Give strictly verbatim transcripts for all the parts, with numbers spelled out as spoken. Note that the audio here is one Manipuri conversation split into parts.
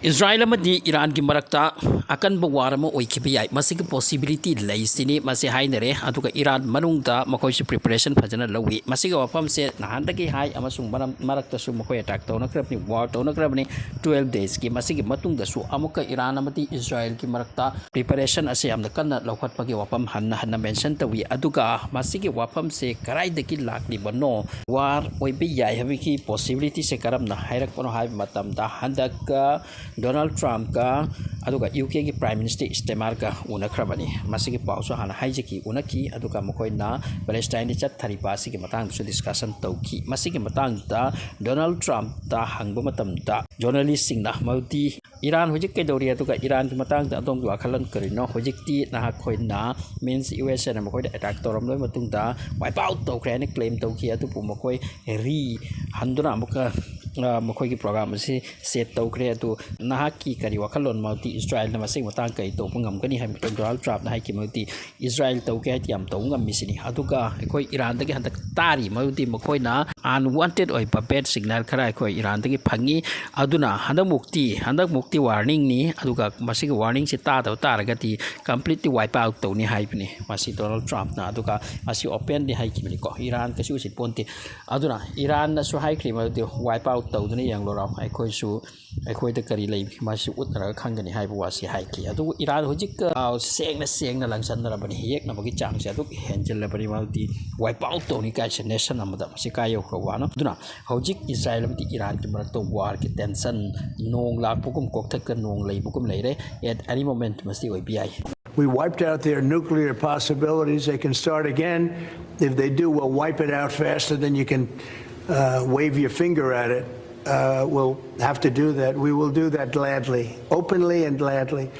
ꯏꯁꯔꯥꯌꯦꯜ ꯑꯃꯗꯤ ꯏꯔꯥꯟꯒꯤ ꯃꯔꯛꯇ ꯑꯀꯟꯕ ꯋꯥꯔ ꯑꯃ ꯑꯣꯏꯈꯤꯕ ꯌꯥꯏ꯫ ꯃꯁꯤꯒꯤ possibility ꯂꯩꯁꯤꯅꯤ꯫ ꯃꯁꯤ ꯍꯥꯏꯅꯔꯦ꯫ ꯑꯗꯨꯒ ꯏꯔꯥꯟ ꯃꯅꯨꯡꯗ ꯃꯈꯣꯏꯁꯨ preparation ꯐꯖꯅ ꯂꯧꯏ꯫ ꯃꯁꯤꯒꯤ ꯋꯥꯐꯝꯁꯦ ꯅꯍꯥꯟꯗꯒꯤ ꯍꯥꯏ ꯑꯃꯁꯨꯡ ꯃꯔꯝ ꯃꯔꯛꯇꯁꯨ ꯃꯈꯣꯏ attack ꯇꯧꯅꯈ꯭ꯔꯕꯅꯤ, war ꯇꯧꯅꯈ꯭ꯔꯕꯅꯤ꯫ Twelve days ꯀꯤ ꯃꯁꯤꯒꯤ ꯃꯇꯨꯡꯗꯁꯨ ꯑꯃꯨꯛꯀ ꯏꯔꯥꯟ ꯑꯃꯗꯤ ꯏꯁꯔꯥꯌꯦꯜꯒꯤ ꯃꯔꯛꯇ preparation ꯑꯁꯤ ꯌꯥꯝꯅ ꯀꯟꯅ ꯂꯧꯈꯠꯄꯒꯤ ꯋꯥꯐꯝ ꯍꯟꯅ ꯍꯟꯅ mention ꯇꯧꯏ꯫ ꯑꯗꯨꯒ ꯃꯁꯤꯒꯤ ꯋꯥꯐꯝꯁꯦ ꯀꯗꯥꯏꯗꯒꯤ ꯂꯥꯛꯂꯤꯕꯅꯣ, war ꯑꯣꯏꯕ ꯌꯥꯏ ꯍꯥꯏꯕꯒꯤ possibility ꯁꯦ ꯀꯔꯝꯅ ꯍꯥꯏꯔꯛꯄꯅꯣ ꯍꯥꯏꯕ ꯃꯇꯝꯗ, ꯍꯟꯗꯛ ꯗꯣꯅꯥꯜꯗ ꯇ꯭ꯔꯝꯞꯀ ꯑꯗꯨꯒ ꯌꯨ ꯀꯦꯒꯤ Prime Minister Starmerꯒ ꯎꯅꯈ꯭ꯔꯕꯅꯤ꯫ ꯃꯁꯤꯒꯤ ꯄꯥꯎꯁꯨ ꯍꯥꯟꯅ ꯍꯥꯏꯖꯈꯤ, ꯎꯅꯈꯤ꯫ ꯑꯗꯨꯒ ꯃꯈꯣꯏꯅ ꯄꯦꯂꯦꯁꯇꯥꯏꯟꯗ ꯆꯠꯊꯔꯤꯕ ꯑꯁꯤꯒꯤ ꯃꯇꯥꯡꯗꯁꯨ discussion ꯇꯧꯈꯤ꯫ ꯃꯁꯤꯒꯤ ꯃꯇꯥꯡꯗ ꯗꯣꯅꯥꯜꯗ ꯇ꯭ꯔꯝꯞꯇ ꯍꯪꯕ ꯃꯇꯝꯗ, journalist ꯁꯤꯡꯅ ꯃꯗꯨꯗꯤ ꯏꯔꯥꯟ ꯍꯧꯖꯤꯛ ꯀꯩꯗꯧꯔꯤ, ꯑꯗꯨꯒ ꯏꯔꯥꯟꯒꯤ ꯃꯇꯥꯡꯗ ꯑꯗꯣꯝꯒꯤ ꯋꯥꯈꯜꯂꯣꯟ ꯀꯔꯤꯅꯣ? ꯍꯧꯖꯤꯛꯇꯤ ꯅꯍꯥꯛꯈꯣꯏꯅ, means ꯌꯨ ꯑꯦꯁ ꯑꯦꯅ ꯃꯈꯣꯏꯗ attack ꯇꯧꯔꯝꯂꯕ ꯃꯇꯨꯡꯗ wipe out ꯇꯧꯈ꯭ꯔꯦ ꯍꯥꯏꯅ claim ꯇꯧꯈꯤ꯫ ꯑꯗꯨꯕꯨ ꯃꯈꯣꯏ re ꯍꯟꯗꯨꯅ ꯑꯃꯨꯛꯀ, ꯑ, ꯃꯈꯣꯏꯒꯤ program ꯑꯁꯤ set ꯇꯧꯈ꯭ꯔꯦ꯫ ꯑꯗꯨ ꯅꯍꯥꯛꯀꯤ ꯀꯔꯤ ꯋꯥꯈꯜꯂꯣꯟ? ꯃꯗꯨꯗꯤ ꯏꯁꯔꯥꯌꯦꯜꯅ ꯃꯁꯤꯒꯤ ꯃꯇꯥꯡ ꯀꯔꯤ ꯇꯧꯕ ꯉꯝꯒꯅꯤ ꯍꯥꯏꯕ ꯃꯇꯝꯗ ꯗꯣꯅꯥꯜꯗ ꯇ꯭ꯔꯝꯞꯅ ꯍꯥꯏꯈꯤ, ꯃꯗꯨꯗꯤ ꯏꯁꯔꯥꯌꯦꯜ ꯇꯧꯒꯦ ꯍꯥꯏꯗꯤ ꯌꯥꯝ ꯇꯧꯕ ꯉꯝꯃꯤꯁꯤꯅꯤ꯫ ꯑꯗꯨꯒ ꯑꯩꯈꯣꯏ ꯏꯔꯥꯟꯗꯒꯤ ꯍꯟꯗꯛ ꯇꯥꯔꯤ, ꯃꯗꯨꯗꯤ ꯃꯈꯣꯏꯅ unwanted ꯑꯣꯏꯕ bad signal ꯈꯔ ꯑꯩꯈꯣꯏ ꯏꯔꯥꯟꯗꯒꯤ ꯐꯪꯉꯤ꯫ ꯑꯗꯨꯅ ꯍꯟꯗꯛꯃꯨꯛꯇꯤ, ꯍꯟꯗꯛꯃꯨꯛꯇꯤ warning ꯅꯤ꯫ ꯑꯗꯨꯒ ꯃꯁꯤꯒꯤ warning ꯁꯤ ꯇꯥꯗꯕ ꯇꯥꯔꯒꯗꯤ completely wipe out ꯇꯧꯅꯤ ꯍꯥꯏꯕꯅꯤ ꯃꯁꯤ ꯗꯣꯅꯥꯜꯗ ꯇ꯭ꯔꯝꯞꯅ꯫ ꯑꯗꯨꯒ ꯃꯁꯤ openly ꯍꯥꯏꯈꯤꯕꯅꯤꯀꯣ, ꯏꯔꯥꯟ ꯀꯩꯁꯨ ꯎꯁꯤꯠꯄꯣꯟꯇꯦ꯫ ꯑꯗꯨꯅ ꯏꯔꯥꯟꯅꯁꯨ ꯍꯥꯏꯈ꯭ꯔꯤ, ꯃꯗꯨꯗꯤ wipe out ꯇꯧꯗꯨꯅ ꯌꯦꯡꯂꯨꯔꯣ, ꯑꯩꯈꯣꯏꯁꯨ, ꯑꯩꯈꯣꯏꯗ ꯀꯔꯤ ꯂꯩ, ꯃꯁꯤ ꯎꯠꯅꯔꯒ ꯈꯪꯒꯅꯤ ꯍꯥꯏꯕ ꯋꯥꯁꯤ ꯍꯥꯏꯈꯤ꯫ ꯑꯗꯨꯕꯨ ꯏꯔꯥꯟ ꯍꯧꯖꯤꯛ, ꯑ, ꯁꯦꯡꯅ ꯁꯦꯡꯅ ꯂꯪꯁꯟꯅꯔꯕꯅꯤ, ꯌꯦꯛꯅꯕꯒꯤ ꯆꯥꯡꯁꯦ ꯑꯗꯨꯛ ꯍꯦꯟꯖꯤꯜꯂꯕꯅꯤ꯫ ꯃꯗꯨꯗꯤ wipe out ꯇꯧꯅꯤ ꯀꯥꯏꯁꯦ nation ꯑꯃꯗ, ꯃꯁꯤ ꯀꯥꯏ ꯌꯧꯈ꯭ꯔꯕꯅꯣ? ꯑꯗꯨꯅ ꯍꯧꯖꯤꯛ ꯏꯁꯔꯥꯌꯦꯜ ꯑꯃꯗꯤ ꯏꯔꯥꯟꯒꯤ ꯃꯔꯛꯇ war ꯒꯤ tension, ꯅꯣꯡ ꯂꯥꯛꯄꯒꯨꯝ, ꯀꯣꯛꯊꯛꯇ ꯅꯣꯡ ꯂꯩꯕꯒꯨꯝ ꯂꯩꯔꯦ꯫ At any moment ꯃꯁꯤ ꯑꯣꯏꯕ ꯌꯥꯏ꯫ We wiped out their nuclear possibilities. They can start again. If they do, we'll wipe it out faster than you can, uh, wave your finger at it. Uh, we'll have to do that. We will do that gladly, openly and gladly.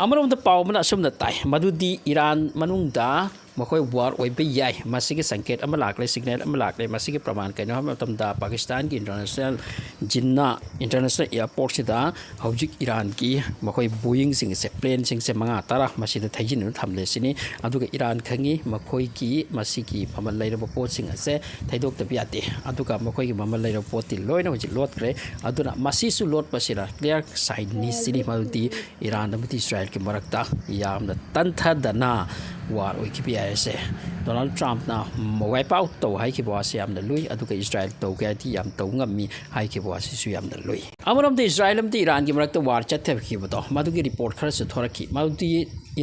ꯑꯃꯔꯣꯝꯗ ꯄꯥꯎ ꯑꯃꯅ ꯑꯁꯨꯝꯅ ꯇꯥꯏ, ꯃꯗꯨꯗꯤ ꯏꯔꯥꯟ ꯃꯅꯨꯡꯗ ꯃꯈꯣꯏ ꯋꯥꯔ ꯑꯣꯏꯕ ꯌꯥꯏ꯫ ꯃꯁꯤꯒꯤ ꯁꯪꯀꯦꯠ ꯑꯃ ꯂꯥꯛꯂꯦ, ꯁꯤꯒꯅꯦꯜ ꯑꯃ ꯂꯥꯛꯂꯦ꯫ ꯃꯁꯤꯒꯤ ꯄ꯭ꯔꯃꯥꯟ ꯀꯩꯅꯣ ꯍꯥꯏꯕ ꯃꯇꯝꯗ, ꯄꯥꯀꯤꯁꯇꯥꯟꯒꯤ ꯏꯟꯇꯔꯅꯦꯁꯅꯦꯜ ꯖꯤꯟꯅꯥ ꯏꯟꯇꯔꯅꯦꯁꯅꯦꯜ ꯑꯦꯌꯥꯔꯄꯣꯔꯠꯁꯤꯗ ꯍꯧꯖꯤꯛ ꯏꯔꯥꯟꯒꯤ ꯃꯈꯣꯏ ꯕꯣꯌꯤꯡꯁꯤꯡꯁꯦ, ꯄ꯭ꯂꯦꯟꯁꯤꯡꯁꯦ ꯃꯉꯥ ꯇꯔꯥ ꯃꯁꯤꯗ ꯊꯩꯖꯤꯟꯗꯨꯅ ꯊꯝꯂꯦ ꯁꯤꯅꯤ꯫ ꯑꯗꯨꯒ ꯏꯔꯥꯟ ꯈꯪꯉꯤ ꯃꯈꯣꯏꯒꯤ ꯃꯁꯤꯒꯤ ꯃꯃꯜ ꯂꯩꯔꯕ ꯄꯣꯠꯁꯤꯡ ꯑꯁꯦ ꯊꯩꯗꯣꯛꯇꯕ ꯌꯥꯗꯦ꯫ ꯑꯗꯨꯒ ꯃꯈꯣꯏꯒꯤ ꯃꯃꯜ ꯂꯩꯔꯕ ꯄꯣꯠꯇꯤ ꯂꯣꯏꯅ ꯍꯧꯖꯤꯛ ꯂꯣꯠꯈ꯭ꯔꯦ꯫ ꯑꯗꯨꯅ ꯃꯁꯤꯁꯨ ꯂꯣꯠꯄꯁꯤꯅ ꯀ꯭ꯂꯤꯌꯥꯔ ꯁꯥꯏꯟꯅꯤ ꯁꯤꯅꯤ, ꯃꯗꯨꯗꯤ ꯏꯔꯥꯟ ꯑꯃꯗꯤ ꯏꯁꯔꯥꯏꯜꯒꯤ ꯃꯔꯛꯇ ꯌꯥꯝꯅ ꯇꯟꯊꯗꯅ ꯋꯥꯔ ꯑꯣꯏꯈꯤꯕ ꯌꯥꯏ꯫ ꯑꯁꯦ ꯗꯣꯅꯥꯜꯗ ꯇ꯭ꯔꯝꯞꯅ ꯋꯥꯏꯞ ꯑꯥꯎꯠ ꯇꯧ ꯍꯥꯏꯈꯤꯕ ꯋꯥꯁꯦ ꯌꯥꯝꯅ ꯂꯨꯏ, ꯑꯗꯨꯒ ꯏꯁꯔꯥꯏꯜ ꯇꯧꯒꯦ ꯍꯥꯏꯗꯤ ꯌꯥꯝ ꯇꯧ ꯉꯝꯃꯤ ꯍꯥꯏꯈꯤꯕ ꯋꯥꯁꯤꯁꯨ ꯌꯥꯝꯅ ꯂꯨꯏ꯫ ꯑꯃꯔꯣꯝꯗ ꯏꯁꯔꯥꯏꯜ ꯑꯃꯗꯤ ꯏꯔꯥꯟꯒꯤ ꯃꯔꯛꯇ ꯋꯥꯔ ꯆꯠꯊꯈꯤꯕꯗꯣ, ꯃꯗꯨꯒꯤ ꯔꯤꯄꯣꯔꯠ ꯈꯔꯁꯨ ꯊꯣꯔꯛꯈꯤ꯫ ꯃꯗꯨꯗꯤ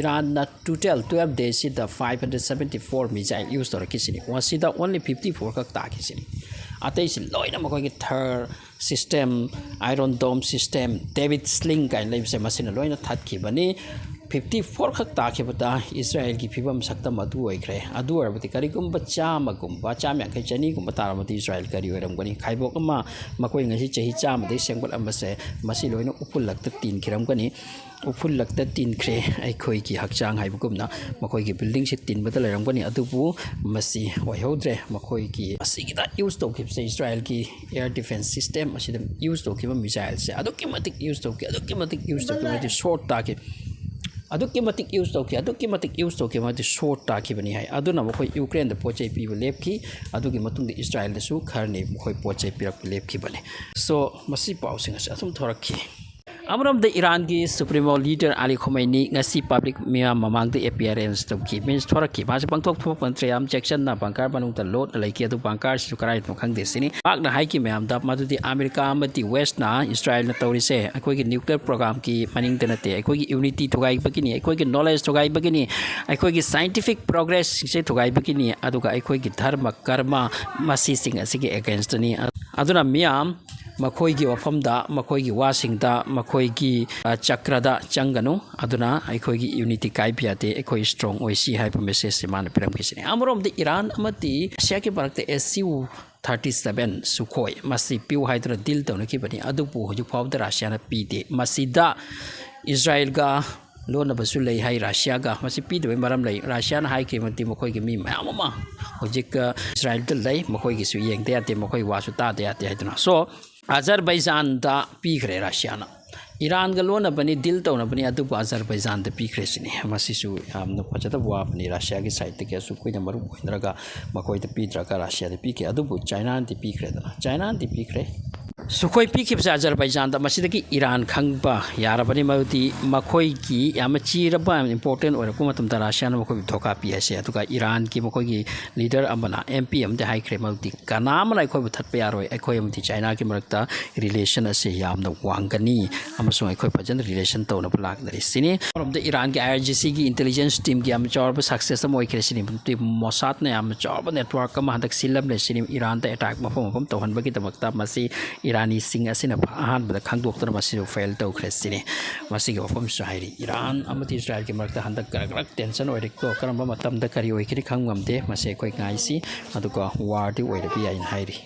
ꯏꯔꯥꯟꯅ ꯇꯣꯇꯦꯜ ꯇꯨꯌꯦꯜꯐ ꯗꯦꯁꯁꯤꯗ five hundred seventy four missile use ꯇꯧꯔꯛꯈꯤꯁꯤꯅꯤ꯫ ꯃꯁꯤꯗ ꯑꯣꯟꯂꯤ ꯐꯤꯐꯇꯤ ꯐꯣꯔ ꯈꯛ ꯇꯥꯈꯤꯁꯤꯅꯤ꯫ ꯑꯇꯩꯁꯤ ꯂꯣꯏꯅ ꯃꯈꯣꯏꯒꯤ ꯊꯔ ꯁꯤꯁꯇꯦꯝ, ꯑꯥꯏꯔꯣꯟ ꯗꯣꯝ ꯁꯤꯁꯇꯦꯝ, ꯗꯦꯕꯤꯠ ꯁ꯭ꯂꯤꯡ ꯀꯥꯏꯅ ꯂꯩꯕꯁꯦ, ꯃꯁꯤꯅ ꯂꯣꯏꯅ ꯊꯠꯈꯤꯕꯅꯤ꯫ ꯐꯤꯐꯇꯤ ꯐꯣꯔ ꯈꯛ ꯇꯥꯈꯤꯕꯗ ꯏꯁꯔꯥꯏꯜꯒꯤ ꯐꯤꯕꯝ ꯁꯛꯇꯝ ꯑꯗꯨ ꯑꯣꯏꯈ꯭ꯔꯦ꯫ ꯑꯗꯨ ꯑꯣꯏꯔꯕꯗꯤ ꯀꯔꯤꯒꯨꯝꯕ ꯆꯥꯝꯃꯒꯨꯝꯕ, ꯆꯥꯝꯃ ꯌꯥꯡꯈꯩ, ꯆꯅꯤꯒꯨꯝꯕ ꯇꯥꯔꯕꯗꯤ ꯏꯁꯔꯥꯏꯜ ꯀꯔꯤ ꯑꯣꯏꯔꯝꯒꯅꯤ? ꯈꯥꯏꯕꯣꯛ ꯑꯃ ꯃꯈꯣꯏ ꯉꯁꯤ ꯆꯍꯤ ꯆꯥꯝꯃꯗꯒꯤ ꯁꯦꯝꯒꯠꯂꯝꯕꯁꯦ, ꯃꯁꯤ ꯂꯣꯏꯅ ꯎꯐꯨꯜꯂꯛꯇ ꯇꯤꯟꯈꯤꯔꯝꯒꯅꯤ꯫ ꯎꯐꯨꯜꯂꯛꯇ ꯇꯤꯟꯈ꯭ꯔꯦ꯫ ꯑꯩꯈꯣꯏꯒꯤ ꯍꯛꯆꯥꯡ ꯍꯥꯏꯕꯒꯨꯝꯅ ꯃꯈꯣꯏꯒꯤ ꯕꯤꯜꯗꯤꯡꯁꯤ ꯇꯤꯟꯕꯗ ꯂꯩꯔꯝꯒꯅꯤ, ꯑꯗꯨꯕꯨ ꯃꯁꯤ ꯑꯣꯏꯍꯧꯗ꯭ꯔꯦ꯫ ꯃꯈꯣꯏꯒꯤ ꯑꯁꯤꯒꯤꯗ ꯌꯨꯁ ꯇꯧꯈꯤꯕꯁꯦ, ꯏꯁꯔꯥꯏꯜꯒꯤ ꯑꯦꯌꯔ ꯗꯤꯐꯦꯟꯁ ꯁꯤꯁꯇꯦꯝ ꯑꯁꯤꯗ ꯌꯨꯁ ꯇꯧꯈꯤꯕ ꯃꯤꯁꯥꯏꯜꯁꯦ ꯑꯗꯨꯛꯀꯤ ꯃꯇꯤꯛ ꯌꯨꯁ ꯇꯧꯈꯤ, ꯑꯗꯨꯛꯀꯤ ꯃꯇꯤꯛ ꯌꯨꯁ ꯇꯧꯈꯤ, ꯃꯗꯤ ꯁꯣꯔꯠ ꯇꯥꯈꯤ꯫ ꯑꯗꯨꯛꯀꯤ ꯃꯇꯤꯛ ꯌꯨꯁ ꯇꯧꯈꯤ, ꯑꯗꯨꯛꯀꯤ ꯃꯇꯤꯛ ꯌꯨꯁ ꯇꯧꯈꯤ, ꯃꯗꯤ ꯁꯣꯔꯠ ꯇꯥꯈꯤꯕꯅꯤ ꯍꯥꯏ꯫ ꯑꯗꯨꯅ ꯃꯈꯣꯏ ꯌꯨꯀ꯭ꯔꯦꯟꯗ ꯄꯣꯠ ꯆꯩ ꯄꯤꯕ ꯂꯦꯞꯈꯤ꯫ ꯑꯗꯨꯒꯤ ꯃꯇꯨꯡꯗ ꯏꯁꯔꯥꯏꯜꯗꯁꯨ ꯈꯔꯅꯤ ꯃꯈꯣꯏ ꯄꯣꯠ ꯆꯩ ꯄꯤꯔꯛꯄ ꯂꯦꯞꯈꯤꯕꯅꯤ꯫ ꯁꯣ, ꯃꯁꯤ ꯄꯥꯎꯁꯤꯡ ꯑꯁꯤ ꯑꯗꯨꯝ ꯊꯣꯔꯛꯈꯤ꯫ ꯑꯃꯔꯣꯝꯗ ꯏꯔꯥꯟꯒꯤ ꯁꯨꯄ꯭ꯔꯤꯃꯣ ꯂꯤꯗꯔ ꯑꯂꯤ ꯈꯣꯃꯩꯅꯤ ꯉꯁꯤ ꯄꯕ꯭ꯂꯤꯛ ꯃꯤꯌꯥꯝ ꯃꯃꯥꯡꯗ ꯑꯦꯄꯤꯌꯔꯦꯟꯁ ꯇꯧꯈꯤ, ꯃꯤꯟꯁ ꯊꯣꯔꯛꯈꯤ꯫ ꯃꯥꯁꯦ ꯄꯪꯊꯣꯛ ꯊꯣꯛꯄ ꯅꯠꯇ꯭ꯔꯦ, ꯌꯥꯝ ꯆꯦꯛꯁꯤꯟꯅ ꯕꯪꯀꯔ ꯃꯅꯨꯡꯗ ꯂꯣꯠꯅ ꯂꯩꯈꯤ꯫ ꯑꯗꯨ ꯕꯪꯀꯔꯁꯤꯁꯨ ꯀꯗꯥꯏꯗꯅꯣ ꯈꯪꯗꯦ ꯁꯤꯅꯤ꯫ ꯃꯍꯥꯛꯅ ꯍꯥꯏꯈꯤ ꯃꯌꯥꯝꯗ ꯃꯗꯨꯗꯤ ꯑꯃꯦꯔꯤꯀꯥ ꯑꯃꯗꯤ ꯋꯦꯁꯅ ꯏꯁꯔꯥꯏꯜꯅ ꯇꯧꯔꯤꯁꯦ ꯑꯩꯈꯣꯏꯒꯤ ꯅ꯭ꯌꯨꯀ꯭ꯂꯤꯌꯔ ꯄ꯭ꯔꯣꯒ꯭ꯔꯥꯝꯒꯤ ꯃꯅꯤꯡꯗ ꯅꯠꯇꯦ, ꯑꯩꯈꯣꯏꯒꯤ ꯌꯨꯅꯤꯇꯤ ꯊꯨꯒꯥꯏꯕꯒꯤꯅꯤ, ꯑꯩꯈꯣꯏꯒꯤ ꯅꯣꯂꯦꯖ ꯊꯨꯒꯥꯏꯕꯒꯤꯅꯤ, ꯑꯩꯈꯣꯏꯒꯤ ꯁꯥꯏꯟꯇꯤꯐꯤꯛ ꯄ꯭ꯔꯣꯒ꯭ꯔꯦꯁꯁꯤꯡꯁꯦ ꯊꯨꯒꯥꯏꯕꯒꯤꯅꯤ, ꯑꯗꯨꯒ ꯑꯩꯈꯣꯏꯒꯤ ꯙꯔꯃ ꯀꯔꯃ ꯃꯁꯤꯁꯤꯡ ꯑꯁꯤꯒꯤ ꯑꯦꯒꯦꯟꯁꯇꯅꯤ꯫ ꯑꯗꯨꯅ ꯃꯤꯌꯥꯝ ꯃꯈꯣꯏꯒꯤ ꯋꯥꯐꯝꯗ, ꯃꯈꯣꯏꯒꯤ ꯋꯥꯁꯤꯡꯗ, ꯃꯈꯣꯏꯒꯤ, ꯑ, ꯆꯀ꯭ꯔꯗ ꯆꯪꯒꯅꯨ꯫ ꯑꯗꯨꯅ ꯑꯩꯈꯣꯏꯒꯤ ꯌꯨꯅꯤꯇꯤ ꯀꯥꯏꯕ ꯌꯥꯗꯦ, ꯑꯩꯈꯣꯏ ꯏꯁꯇ꯭ꯔꯣꯡ ꯑꯣꯏꯁꯤ ꯍꯥꯏꯕ ꯃꯦꯁꯦꯖꯁꯤ ꯃꯥꯅ ꯄꯤꯔꯝꯈꯤꯁꯤꯅꯤ꯫ ꯑꯃꯔꯣꯝꯗ ꯏꯔꯥꯟ ꯑꯃꯗꯤ ꯔꯁꯤꯌꯥꯒꯤ ꯃꯔꯛꯇ ꯑꯦꯁ ꯌꯨ ꯊꯥꯔꯇꯤ ꯁꯕꯦꯟ ꯁꯨꯈꯣꯏ ꯃꯁꯤ ꯄꯤꯌꯨ ꯍꯥꯏꯗꯨꯅ ꯗꯤꯜ ꯇꯧꯅꯈꯤꯕꯅꯤ, ꯑꯗꯨꯕꯨ ꯍꯧꯖꯤꯛ ꯐꯥꯎꯕꯗ ꯔꯁꯤꯌꯥꯅ ꯄꯤꯗꯦ꯫ ꯃꯁꯤꯗ ꯏꯁꯔꯥꯏꯜꯒ ꯂꯣꯟꯅꯕꯁꯨ ꯂꯩ ꯍꯥꯏ ꯔꯁꯤꯌꯥꯒ꯫ ꯃꯁꯤ ꯄꯤꯗꯕꯩ ꯃꯔꯝ ꯂꯩ꯫ ꯔꯁꯤꯌꯥꯅ ꯍꯥꯏꯈꯤꯕ ꯃꯇꯤꯛ ꯃꯈꯣꯏꯒꯤ ꯃꯤ ꯃꯌꯥꯝ ꯑꯃ ꯍꯧꯖꯤꯛ, ꯑ, ꯏꯁꯔꯥꯏꯜꯗ ꯂꯩ, ꯃꯈꯣꯏꯒꯤꯁꯨ ꯌꯦꯡꯗ ꯌꯥꯗꯦ, ꯃꯈꯣꯏ ꯋꯥꯁꯨ ꯇꯥꯗ ꯌꯥꯗꯦ ꯍꯥꯏꯗꯨꯅ꯫ So, ꯑꯖꯔꯕꯩꯖꯥꯟꯗ ꯄꯤꯈ꯭ꯔꯦ ꯔꯁꯤꯌꯥꯅ꯫ ꯏꯔꯥꯟꯒ ꯂꯣꯟꯅꯕꯅꯤ, ꯗꯤꯜ ꯇꯧꯅꯕꯅꯤ, ꯑꯗꯨꯕꯨ ꯑꯖꯔꯕꯩꯖꯥꯟꯗ ꯄꯤꯈ꯭ꯔꯦ ꯁꯤꯅꯤ꯫ ꯃꯁꯤꯁꯨ ꯌꯥꯝꯅ ꯐꯖꯗꯕ ꯋꯥꯐꯕꯅꯤ꯫ ꯔꯁꯤꯌꯥꯒꯤ ꯁꯥꯏꯠꯇꯒꯤ ꯑꯁꯨꯛ ꯀꯨꯏꯅ ꯃꯔꯨꯞ ꯑꯣꯏꯅꯔꯒ ꯃꯈꯣꯏꯗ ꯄꯤꯗ꯭ꯔꯒ ꯔꯁꯤꯌꯥꯗ ꯄꯤꯈꯤ꯫ ꯑꯗꯨꯕꯨ ꯆꯥꯏꯅꯥꯗꯤ ꯄꯤꯈ꯭ꯔꯦꯗꯅ, ꯆꯥꯏꯅꯥꯗꯤ ꯄꯤꯈ꯭ꯔꯦ꯫ ꯁꯨꯈꯣꯏ ꯄꯤꯈꯤꯕꯁꯦ ꯑꯖꯔꯕꯩꯖꯥꯟꯗ, ꯃꯁꯤꯗꯒꯤ ꯏꯔꯥꯟ ꯈꯪꯕ ꯌꯥꯔꯕꯅꯤ, ꯃꯗꯨꯗꯤ ꯃꯈꯣꯏꯒꯤ ꯌꯥꯝꯅ ꯆꯤꯔꯕ, ꯌꯥꯝꯅ ꯏꯝꯄꯣꯔꯇꯦꯟ ꯑꯣꯏꯔꯛꯄ ꯃꯇꯝꯗ ꯔꯁꯤꯌꯥꯅ ꯃꯈꯣꯏꯕꯨ ꯙꯣꯀꯥ ꯄꯤ ꯍꯥꯏꯁꯦ꯫ ꯑꯗꯨꯒ ꯏꯔꯥꯟꯒꯤ ꯃꯈꯣꯏꯒꯤ ꯂꯤꯗꯔ ꯑꯃꯅ, ꯑꯦꯝ ꯄꯤ ꯑꯃꯗꯤ ꯍꯥꯏꯈ꯭ꯔꯦ, ꯃꯗꯨꯗꯤ ꯀꯅꯥ ꯑꯃꯅ ꯑꯩꯈꯣꯏꯕꯨ ꯊꯠꯄ ꯌꯥꯔꯣꯏ, ꯑꯩꯈꯣꯏ ꯑꯃꯗꯤ ꯆꯥꯏꯅꯥꯒꯤ ꯃꯔꯛꯇ ꯔꯤꯂꯦꯁꯟ ꯑꯁꯤ ꯌꯥꯝꯅ ꯋꯥꯡꯒꯅꯤ ꯑꯃꯁꯨꯡ ꯑꯩꯈꯣꯏ ꯐꯖꯅ ꯔꯤꯂꯦꯁꯟ ꯇꯧꯅꯕ ꯂꯥꯛꯅꯔꯤ ꯁꯤꯅꯤ꯫ ꯑꯃꯔꯣꯝꯗ ꯏꯔꯥꯟꯒꯤ ꯑꯥꯏ ꯑꯥꯔ ꯖꯤ ꯁꯤꯒꯤ ꯏꯟꯇꯦꯂꯤꯖꯦꯟꯁ ꯇꯤꯝꯒꯤ ꯌꯥꯝꯅ ꯆꯥꯎꯔꯕ ꯁꯛꯁꯦꯁ ꯑꯃ ꯑꯣꯏꯈ꯭ꯔꯦ ꯁꯤꯅꯤ꯫ ꯃꯗꯨꯗꯤ ꯃꯣꯁꯥꯠꯅ ꯌꯥꯝꯅ ꯆꯥꯎꯔꯕ ꯅꯦꯠꯋꯥꯔꯛ ꯑꯃ ꯍꯟꯗꯛ ꯁꯤꯜꯂꯝꯂꯦ ꯁꯤꯅꯤ꯫ ꯏꯔꯥꯟꯗ ꯑꯦꯇꯥꯛ ꯃꯐꯝ ꯃꯐꯝ ꯇꯧꯍꯟꯕꯒꯤꯗꯃꯛꯇ ꯃꯁꯤ ꯏꯔꯥꯅꯤꯁꯤꯡ ꯑꯁꯤꯅ ꯑꯍꯥꯟꯕꯗ ꯈꯪꯗꯣꯛꯇꯨꯅ ꯃꯁꯤꯁꯨ ꯐꯦꯜ ꯇꯧꯈ꯭ꯔꯦ ꯁꯤꯅꯤ꯫ ꯃꯁꯤꯒꯤ ꯋꯥꯐꯝꯁꯨ ꯍꯥꯏꯔꯤ꯫ ꯏꯔꯥꯟ ꯑꯃꯗꯤ ꯏꯁꯔꯥꯏꯜꯒꯤ ꯃꯔꯛꯇ ꯍꯟꯗꯛ ꯈꯔ ꯈꯔ ꯇꯦꯟꯁꯟ ꯑꯣꯏꯔꯤꯀꯣ꯫ ꯀꯔꯝꯕ ꯃꯇꯝꯗ ꯀꯔꯤ ꯑꯣꯏꯒꯅꯤ ꯈꯪ ꯉꯝꯗꯦ꯫ ꯃꯁꯤ ꯑꯩꯈꯣꯏ ꯉꯥꯏꯁꯤ꯫ ꯑꯗꯨꯒ ꯋꯥꯔꯗꯤ ꯑꯣꯏꯔꯕ ꯌꯥꯏꯅ ꯍꯥꯏꯔꯤ꯫